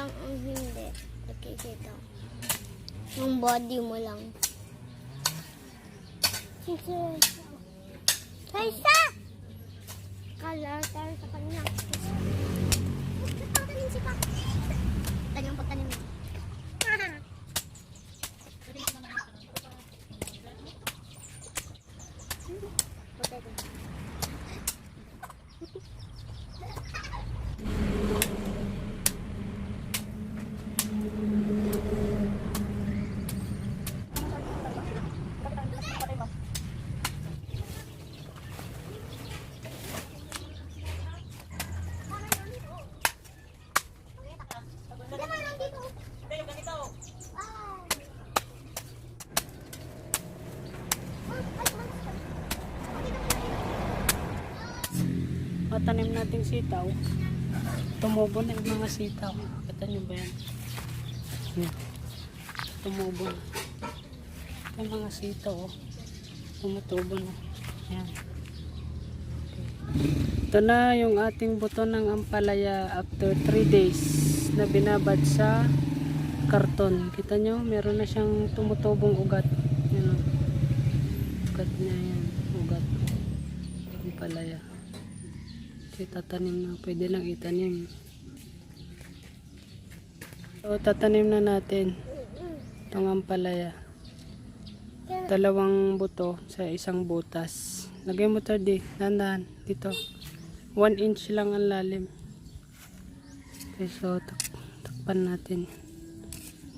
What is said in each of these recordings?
lang ang hindi. Nakikita. Yung body mo lang. Kaisa! Kala tayo sa kanya. Pagtanim si Pa. Tanyang pagtanim mo. Matanim nating sitaw. Tumubo na yung mga sitaw. Kita nyo ba yan? Tumubo na. Yung mga sitaw, oh. Tumutubo na. Yan. Ito na yung ating buto ng ampalaya after 3 days na binabad sa karton. Kita nyo, meron na siyang tumutubong ugat. Yan, oh. Ugat niya yan. Ugat. Ampalaya. Tatanim na, pwede lang itanim. So tatanim na natin itong ampalaya. 2 buto sa isang butas. Lagay mo to dahan-dahan dito. 1 inch lang ang lalim. Okay, so takpan natin.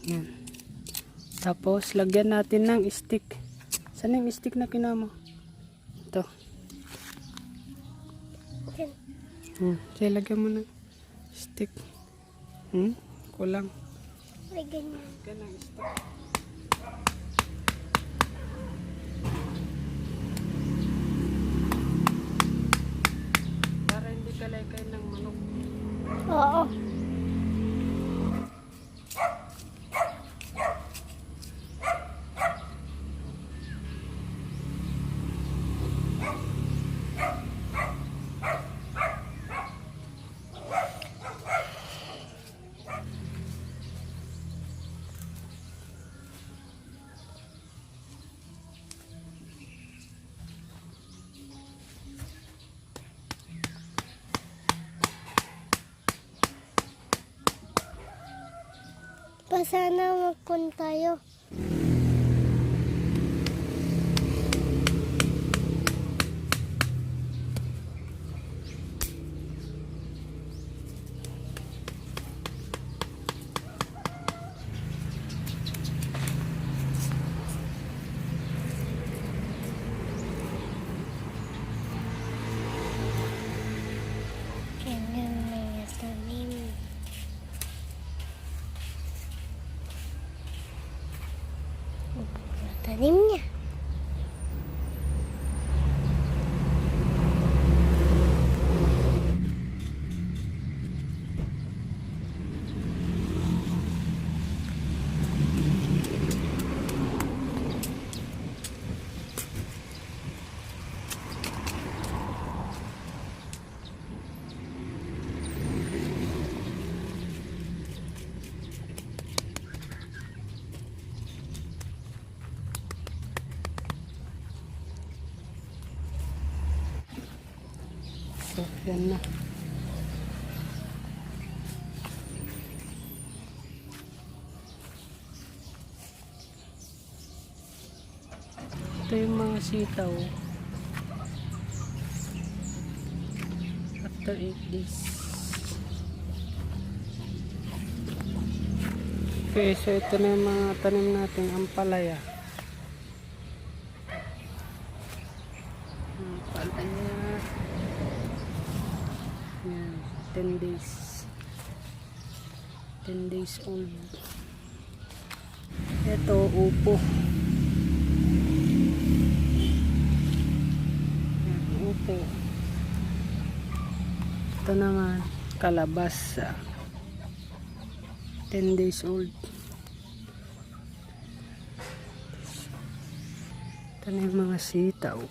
Yan. Tapos lagyan natin ng stick. Saan yung stick na kinamo? Ito. Sige, lagyan mo ng stick. Kulang. Lagyan mo. Lagyan ng stick. Para hindi kalay-kay ng manok. Oo. Sana magkun tayo. Tanim niya. So, yan na. Ito yung mga sitaw. After 8 days. Okay, so ito na yung mga tanim natin ampalaya. Ampalaya. Yan, 10 days. 10 days old. Ito, upo. Yan, upo. Ito naman, kalabasa. 10 days old. Ito na yung mga sitaw.